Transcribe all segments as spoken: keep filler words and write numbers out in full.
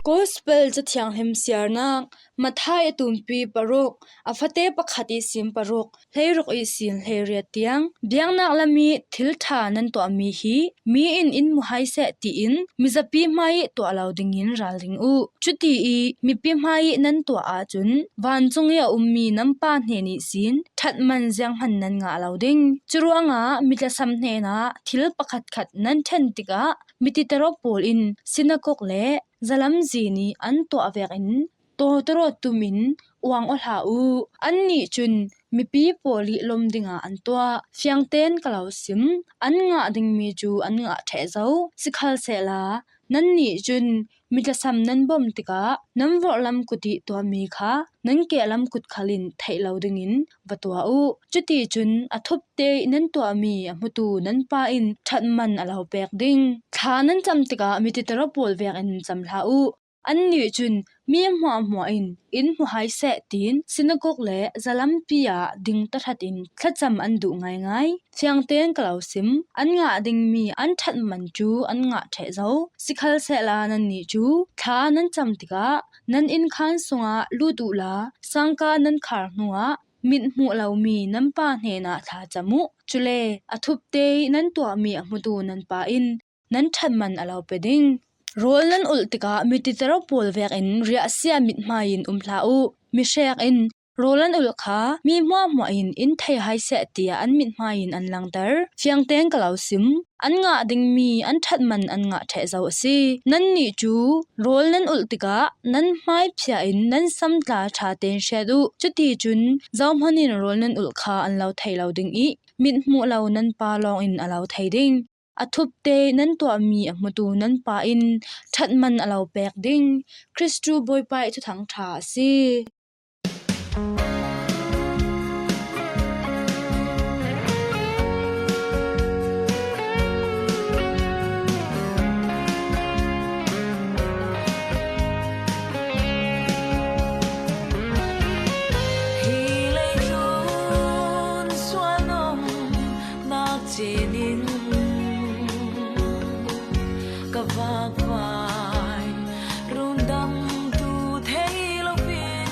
Gospel Cathianghlim siarnak, Matthai a tumpi paruk, a fate pakhat ihsin paruk, hleiruk ihsin hleiriat tiang. Biaknak lam i thil ṭha nan tuahmi hi mi in in mu hai seh tiin mizapi hmai tuah lo dingin ral ding uh. Cuti i mipi hmai nan tuah ahcun vancung i a ummi nan Pa hnen ihsin ṭhatman zianghman nan ngah lo ding. Curuangah mi tlasam hnenah thil pakhatkhat nan ṭhen tikah mititero pawl in sinakok le zalamzin i an tuah vekin tawtawrawt tum in uang aw hlah uh. Annih cun mipi pawl i lawm dingah an tuah. Fiangtein ka lo sim, an ngah dingmi cu an ngah ṭheh zo. Sikhalsehla nannih cun mi tlasam nan bawmh tikah nan vorhlam kut i tuahmi kha nan kehlam kut khal in theih lo dingin va tuah uh. Cuticun a thupte i nan tuahmi a hmutu nan Pa in ṭhatman a lo pek ding. Thla nan cam tikah mititero pawl vekin cam hlah uh. Annih cun mi hmuahhmuah in in mu hai seh tiin sinakok le zalampi ah ding tahratin thlacam an duh ngaingai. Fiangtein ka lo sim, an ngah dingmi an ṭhatman cu an ngah ṭheh zo. Sikhalsehla nannih cu thla nan cam tikah nan innkhan sungah lut uhla sangka nan khar hnuah mithmuh lomi nan Pa hnenah thla cam uh. Cule a thupte i nan tuahmi a hmutu nan Pa in nan ṭhatman a lo pe ding. Rawl nan ulh tikah mititero pawl vekin riahsia mithmai in um hlah uh. Mihrek in rawl an ulh kha mi hmuahhmuah in in thei hai seh tiah an mithmai in an langter. Fiangtein ka lo sim, an ngah dingmi an ṭhatman an ngah ṭheh zo a si. Nannih cu rawl nan ulh tikah nan hmai phiah in nan samtla ṭha tein hriat uh. Cuticun zohman in rawl nan ulh kha an lo thei lo ding i mithmuh lo nan Pa lawngin a lo thei ding. A thupte nan tuahmi a hmutu nan Pa in ṭhatman a lo pek ding. Kristu Bawipa i Thuthang ṭha a si. Hi leitlun sual nong nak cinin ka vakvai rundam tu thei loin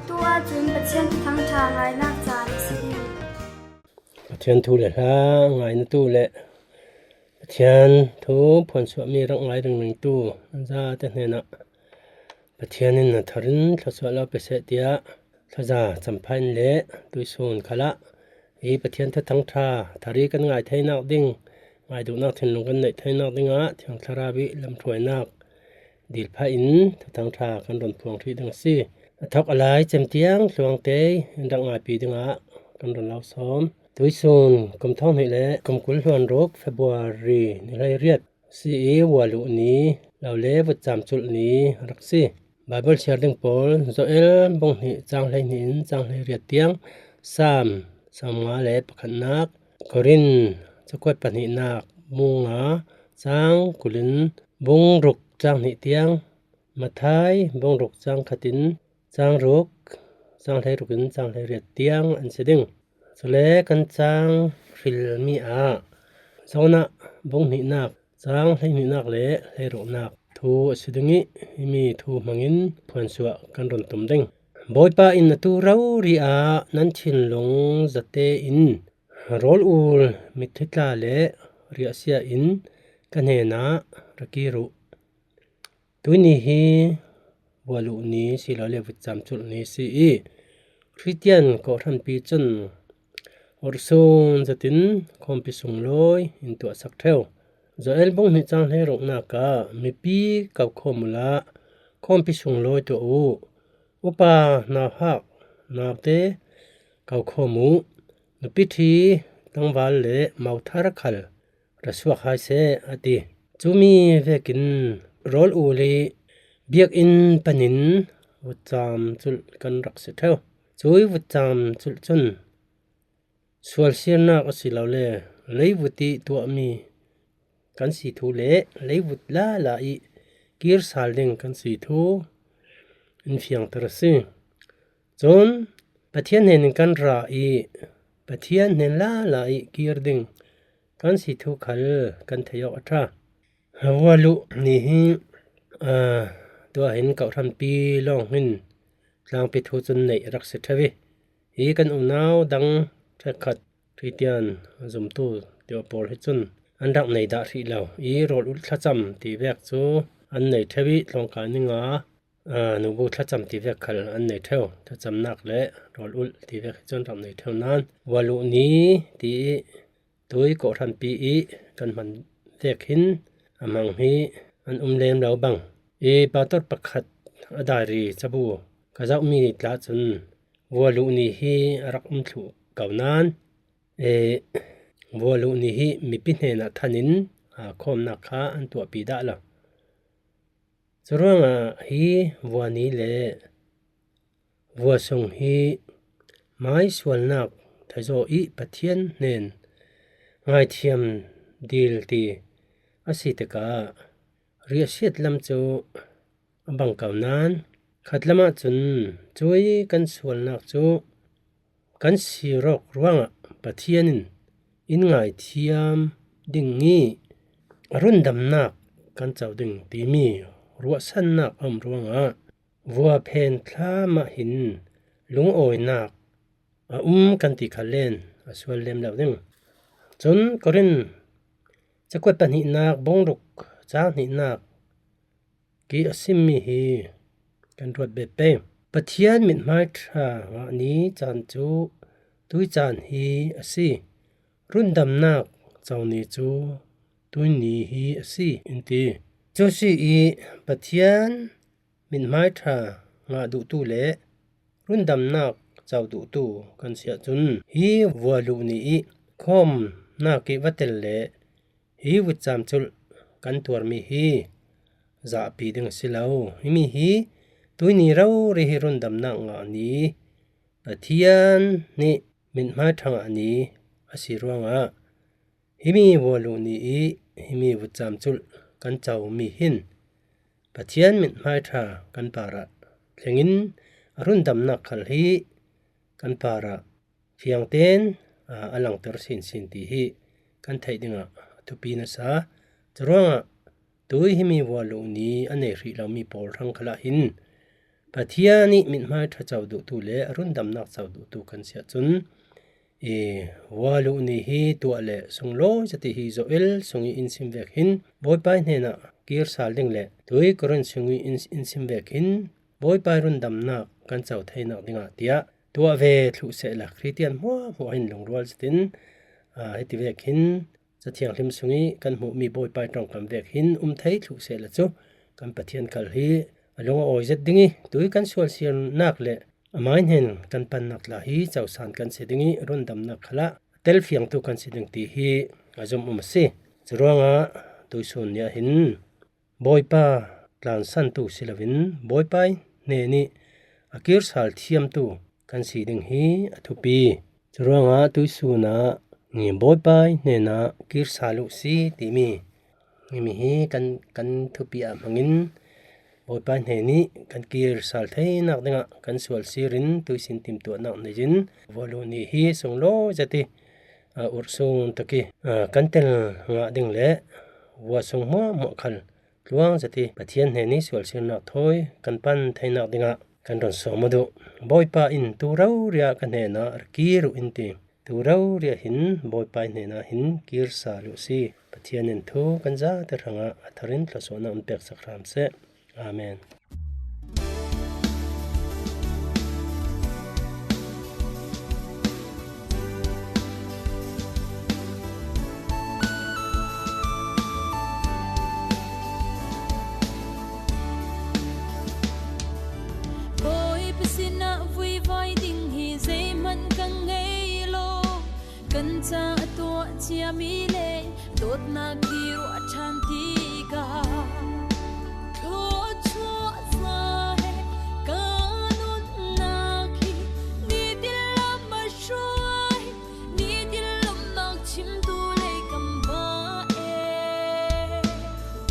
Tu-a cun Pathian thuthang ṭha ngainak caan a si ding. Pathian thu le hla ngainatu le Pathian thu phuansuahmi rak ngai ringringtu nan zate hnenah Pathian in na thar in thluasuah lo pe seh, tiah thlaza Champhai in le tuihsun khalah hi Pathian thuthang ṭha thar i kan ngai theinak ding, ngaiduhnak thinlung kan neih theinak dingah Thiang Thlarau i lamhruainak dil phah in thuthang ṭha kan run phuang hrih ding a si. A thawk a lai cem tiang tluang te in rak ngaipi dingah kan run lo sawm. Tuihsun kum thawng hnih le kum kul hluan ruk February ni hleiriat si i, Vualuh ni lo le Vutcam Culh ni rak si. Baibal siar ding pawl, Joel bung hnih cang hleihnih in cang hleiriat tiang, Salm sawmnga le pakhatnak, Korin cakuat pahnihnak bung nga cang kul in bung ruk cang hnih tiang, Matthai bung ruk cang khat in cang ruk, cang hleiruk in cang hleiriat tiang an si ding. Cule kan cang hrilmi ah Jonah bung hnihnak cang hleihnihnak le hleiruknak thu a si ding i, himi thu hmangin phuansuah kan run tum ding. Bawipa in atu rori ah nan thinlung zate in rawl ul, mitthli tla le riahsia in ka hnenah ra kir uh. Tuini hi Vualuh ni si lo le Vutcam Culh ni si i, Khristian kawhhranpi cun urhsun zetin khawmpi sunglawi in tuahsak ṭheu. Joel bung hnih cang hleiruknak ah mipi ko khawm uhla khawmpi sunglawi tuah uh. Upa nauhak naute ko khawm uh. Nupi ṭhi tlangval le mothar khal ra suak hai seh, a ti. Cumi vekin rawl ul i biakinn panin Vutcam Culh kan rak si ṭheu. Cui Vutcam Culh cun sualsiarnak a si lo le leivut i tuahmi kan si thu le leivut lala i kir sal ding kan si thu in fiangter a si. Cun Pathian hnen in kan ra i Pathian hnen lala i kir ding kan si thu khal kan theih awk a ṭha. Vualuh ni hi, aa, tuahin kawhhranpi lawng hin tlangpi thu cun neih rak si ṭheu i, hi kan unau dang ṭhekkhat Khristian zumtu tiah pawl hi cun an rak nei dah hrih lo i, rawl ulh thlacam ti vek cu an nei ṭheu i, tlawngkai ni nga, aa, nubu thlacam ti vek khal an nei ṭheu. Thlacamnak le rawl ulh ti vek hi cun rak nei ṭheu nain, Vualuh ni ti i tui kawhhranpi i kan hman vek hin a hmang hi an um lem lo bang i, pastor pakhat a diary cabu ka zohmi tla cun Vualuh ni hi a rak um thluh ko nain, ee, Vualuh ni hi mipi hnenah than in, aa, khawmnak kha an tuahpi dah lo. Curuangah hi vua ni le vua sung hi hmaisualnak theizaw i Pathian hnen ngaithiam dil ti a si tikah riahsiat lam cu a bang ko nain, khat lamah cun cui kan sualnak cu kan sir awk ruangah Pathian in in ngaithiam ding i a rundamnak kan co ding timi ruahsannak a um ruangah vua phen thla mah hin lungawinak a um kan ti kha len a sual lem lo ding. Cun Korin cakuat pahnihnak bung ruk cang hnihnak ki a simmi hi kan ruat bet pei. Pathian mithmai ṭha ngah ni caan cu tui caan hi a si. Rundamnak co ni cu tui ni hi a si, in ti. Cu si i Pathian mithmai ṭha ngah duhtu le rundamnak co duhtu kan si ahcun, hi Vualuh ni i khawmnak i va tel le hi Vutcam Culh kan tuarmi hi zahpi ding a si lo. Himi hi tuini rori hi rundamnak ngah ni, Pathian nih mithmai ṭha ngah ni a si ruangah, himi Vualuh ni i himi Vutcam Culh kan comi hin Pathian mithmai ṭha kan parah thlengin a rundamnak khal hi kan parah fiang tein, aa, a langter sinsin ti hi kan theih dingah a thupi nasa. Curuangah tui himi Vualuh ni a nei hrih lomi pawl hrang khalah hin Pathian ih mithmai ṭha co duhtu le a rundamnak co duhtu kan si ahcun, i, Vualu ni hi tuah le sunglawi zet ih hi Joel sung ih in sim vek hin Bawipa ih hnenah kir sal ding le tui Korin sung ih in, in sim vek hin Bawipa ih rundamnak kan co theinak dingah tiah tuah ve thluh sehla Khristian hmuahhmuah hin lungrual zetin, aa, hiti vek hin Cathianghlim sung ih kan hmuhmi Bawipa ih ṭongkam vek hin um thei thluh sehla cu kan Pathian khal hi a lung a awi zet ding ih tui kan sualsinak le amai hnen kan pannak tla hi cosan kan si ding ih rundamnak khalah a telfiangtu kan si ding ti hi a zumh um a si. Curuangah tuisun ni ah hin Bawipa tlansantu si loin Bawipa ih hnen ih a kir sal thiamtu kan si ding hi a thupi. Curuangah tuisun ah Bawipa ih hnenah kir sal uhsi timi himi hi kan, kan thupi ah hmangin Bawipa ih hnen ih kan kir sal theinak dingah kan sualsir in tuisin timtuahnak nei in Vualu ni hi sunglawi zet ih, aa, urhsung tak ih, aa, kan tel ngah ding le vua sung hmuahhmuah khal tluang zet ih Pathian hnen ih sualsirnak thawi kan pan theinak dingah kan run sawm aw duh. Bawipa in tu rori ah ka hnenah ra kir uh in ti. Tu rori ah hin Bawipa ih hnenah hin kir sal uhsi. Pathian in thu kan zate hrangah a thar in thlawsuahnak in peksak hram seh. Amen. Bawipa sinah vuivai ding hi zeihmanh ka ngei lo. Kan caah a tuah ciami le dawtnak ti ruah ṭhan tikah thluachuah za he ka nunnak hi nitin lam a hruai. Nitin lawmhnak chimtu lei kan va e.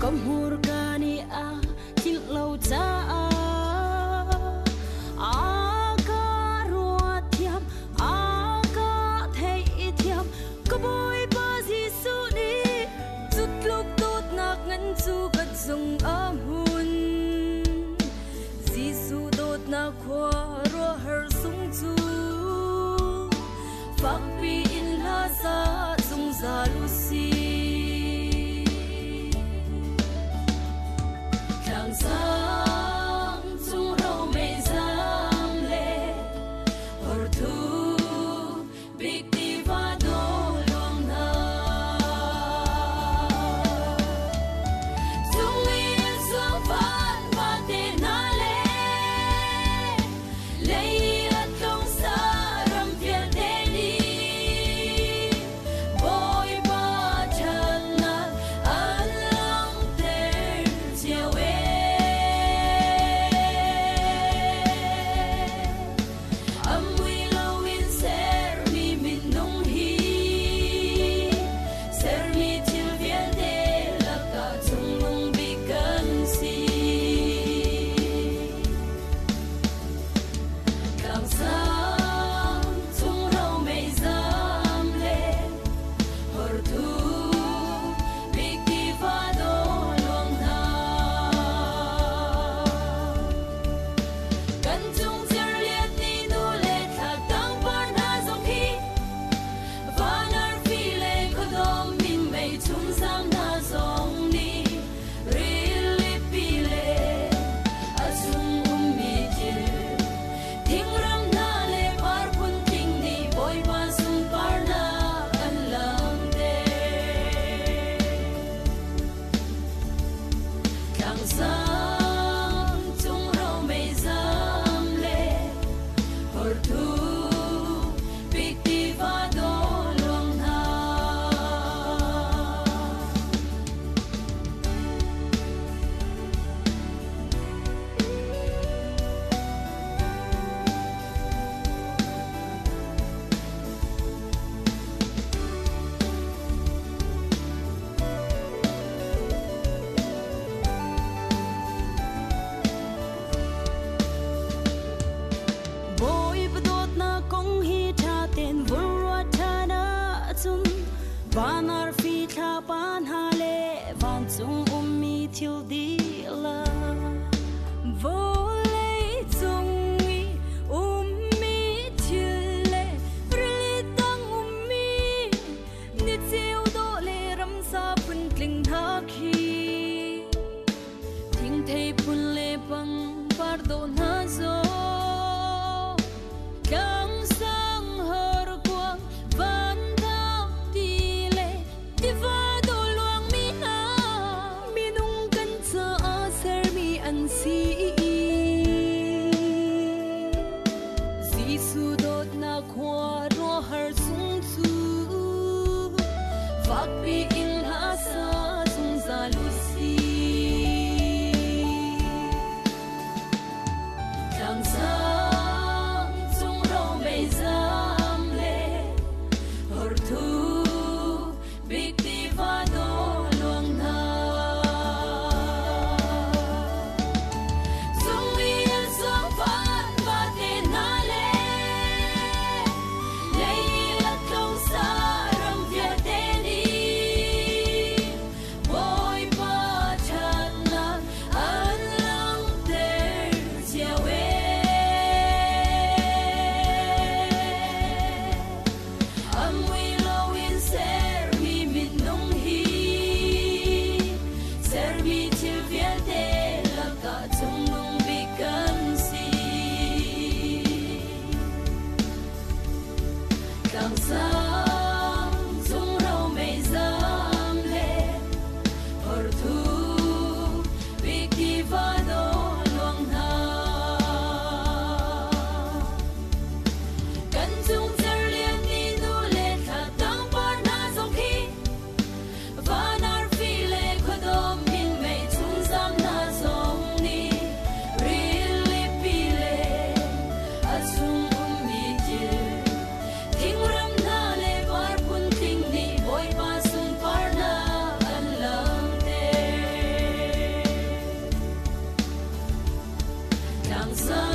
Ka hmurka nih a tlinhlo caah a ka ruat thiam, a ka theih thiam. Ka Bawipa Jesuh nih cutluk dawtnak ngan cu ka zung a hmun. Jesuh dawtnak khua ruahhar sung cu fakpi in hla za zungzal uhsi. Tlangsang cung ro meizam le hortu bik tiva daw luang hna. Cung i a zuang van vate hna le lei i a tlongsa ram vialte nih Bawipa ṭhatnak an langhter cio e. A mui loin sermi minung hi sermi thil vialte lakah cungnung bik kan si. Tlangsang cung ro meizam le hortu bik tiva daw luang hna. Kan cung cerliat nih nu le thlak tangpar hna zong hi van arfi le khuadawm in mei chung zaang hna zong nih ril lipi le a chung ummi thil thingram hna le par phun tling nih Bawipa sunparnak an langhter. Tlangsang cung ro meizam le hortu bik tiva daw luang hna. Bawipa dawtnak kong hi ṭha tein vun ruat ṭhan ahcun, van arfi thlapa hna le vancung ummi thil dihlak, vawlei Zo, tlangsang horkuang, van thak ti le, tiva do luang mi na, minung kan caah ser mi an si i, Jesu dawtnak khua ruahar sung cu fakpi in hlasa zungzal u si. Tlangsang, cungrau meizam le hortu bik tiva do luang hna. Cung i a zuang van vate hna le lei i a tlongsa ram vialte nih Bawipa ṭhatnak an langhter cio e. A mui loin sermi minung hi sermi thil vialte lakah cungnung bik kan si. Tlangsang, cungrau meizam le hortu bik tiva do luang hna. Kan cung cerlian i nu le thla tangpar hna zong hi van arfi le khuadawm hmin mei chungzam hna zong nih ril lipi le a chung ummi thil thingram hna le par phun tling nih Bawipa sunparnak an langhter. Tlangsang